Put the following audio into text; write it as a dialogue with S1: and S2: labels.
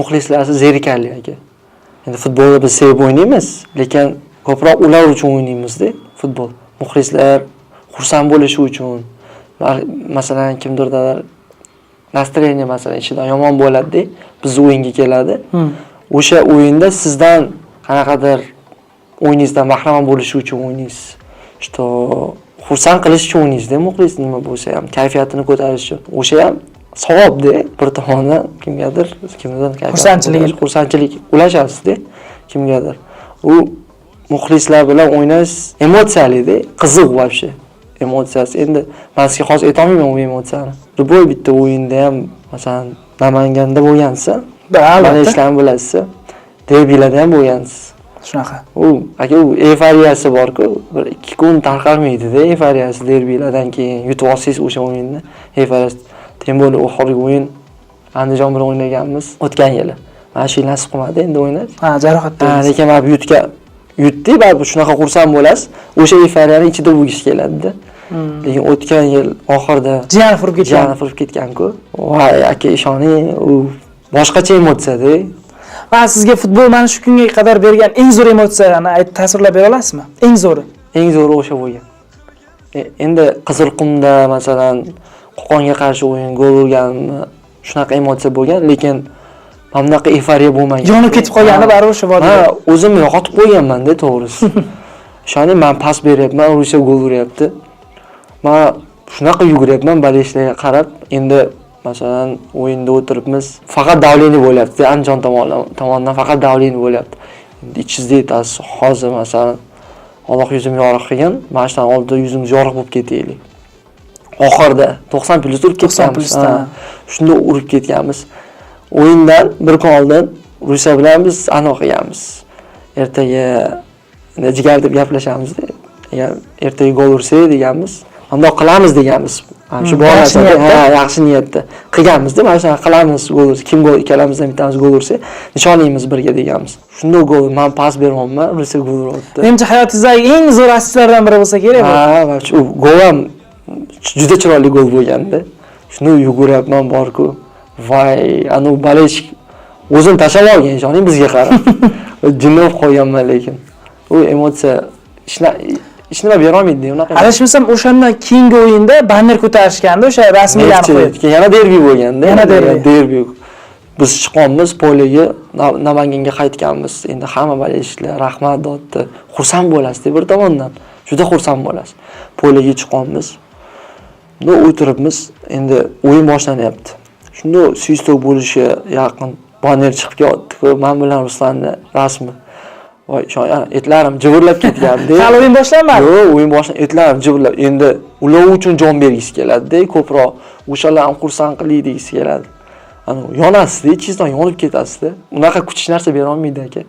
S1: Muxlislarsiz zerikarli, aka. Endi futbolni biz sevib o'ynaymiz, lekin ko'proq ular uchun o'ynaymizda futbol. Muxlislar xursand bo'lishi uchun. Masalan, kimdirda настроение, masalan, ishidan yomon bo'ladi-da, bizni o'yinga keladi. O'sha o'yinda sizdan qanaqadir o'yiningizdan bahramand bo'lishi uchun o'ynaysiz. Что xursand qilish uchun o'ynaysizda muxlis, nima bo'lsa ham kayfiyatini ko'tarish uchun. O'sha ham savobda bir tomondan, kimgadir, kimnidir kayfiyatini
S2: Xursandchilik.
S1: ko'tarish, xursandchilik ulashasizda kimgadir. U muxlislar bilan o'ynash emotsiyalida, qiziq вообще. Emotsiyasi endi man sizga hozir aytolmayman u emotsiyani. Любой bitta o'yinda ham, masalan, Namanganda bo'lgansiz,
S2: Albatta.
S1: ishlarni bilasiz. Derbilarda ham bo'lgansiz.
S2: Shunaqa.
S1: U aka, u eyforiyasi borku, bir ikki kun tarqalmaydida eyforiyasi. Derbilardan keyin yutib olsangiz o'sha o'yinni eyforiyasi. Тем более oxirgi o'yin Andijon bilan o'ynaganmiz o'tgan yili. Mana shu yil nasib qilmadi endi o'ynash.
S2: Ha, jarohat
S1: Ha,
S2: dedingiz.
S1: Lekin baribir yutgan, yutdik, baribir shunaqa xursand bo'lasiz. O'sha eyforiyani ichida bo'lgisi keladida. Lekin o'tgan yil oxirida
S2: Jiyanov urib ketgan.
S1: Jiyanov urib ketgan-ku. Voy aka, ishoning, u boshqacha emotsiyada.
S2: Va sizga futbol mana shu kunga qadar bergan eng zo'r emotsiyani aytib, tasvirlab bera olasizmi? Eng zo'ri.
S1: Eng zo'ri o'sha bo'lgan. Endi Qizilqumda, masalan, Qo'qonga qarshi o'yin, gol urganimni shunaqa emotsiya bo'lgan, lekin mana bunaqa eyforiya bo'lmagan.
S2: Yonib ketib qolgani baribir o'sha vodiyda.
S1: Ha, o'zimni yo'qotib qo'yganman-da, to'g'risi. Ishoning, man pas beryapman, Rusiya gol uryapti. Man shunaqa yuguryapman болельщик larga qarab. Endi, masalan, o'yinda o'tiribmiz, faqat давление bo'lyapti. Andijon tomonidan faqat давление bo'lyapti. Endi ichingizda aytasiz, hozir, masalan, Alloh yuzimni yorug' qilgin, mana shundan oldin yuzimiz yorug' bo'lib ketaylik. Oxirida 90 plyus urib
S2: 90
S1: ketganmiz.
S2: Plyusda.
S1: Ha, shunda urib ketganmiz. O'yindan bir kun oldin Rusiya bilan biz anaqa qilganmiz. Ertaga jigar deb gaplashamizda. Agar ertaga gol ursak deganmiz, bundoq qilamiz deganmiz. Mana shu bor
S2: Yaxshi
S1: narsada,
S2: niyatda.
S1: Ha, yaxshi niyatda qilganmizda, mana shunaqa qilamiz, gol ursa, kim gol, ikkalamizdan bittamiz gol ursa, nishonlaymiz birga deganmiz. Shunda gol, man pas beryapman, Rusiya gol uryapti.
S2: Menimcha, hayotingizdagi eng zo'r assistlardan biri bo'lsa kerak bu.
S1: Ha, вообще, u gol ham juda chiroyli gol bo'lganda. Shuni yuguryapman borku. Voy, anu болельщик o'zini tashlab olgan, ishoning, bizga qarab. Jinni bo'lib qolganman lekin. U emotsiya hech nima berolmaydi unaqa.
S2: Adashmasam, o'shandan keyingi o'yinda banner ko'tarishganda, o'sha rasmiylarni qo'yib.
S1: Keyin yana derbi bo'lganda.
S2: Yana derbi.
S1: Derbi. Biz chiqqanmiz поле ga, Namanganga qaytganmiz. Endi hamma болельщик lar rahmat deyapti. Xursand bo'lasiz bir tomondan. Juda xursand bo'lasiz. Поле ga chiqqanmiz. Bunda o'tiribmiz. Endi o'yin boshlanyapti. Shunda свисток bo'lishiga yaqin banner chiqib kelyapti. Man bilan Ruslanni rasmi. Voy, etlarim jivirlab ketgandi.
S2: Hali o'yin boshlanmadi.
S1: Yo'q, o'yin boshlan, etlarim jivirlab. Endi ular uchun jon bergisi keladi-da, ko'proq. O'shalarni xursand qilay degisi keladi. Ana yonasizda, ichingizdan yonib ketasizda. Unaqa kuch hech narsa bera olmaydi, aka.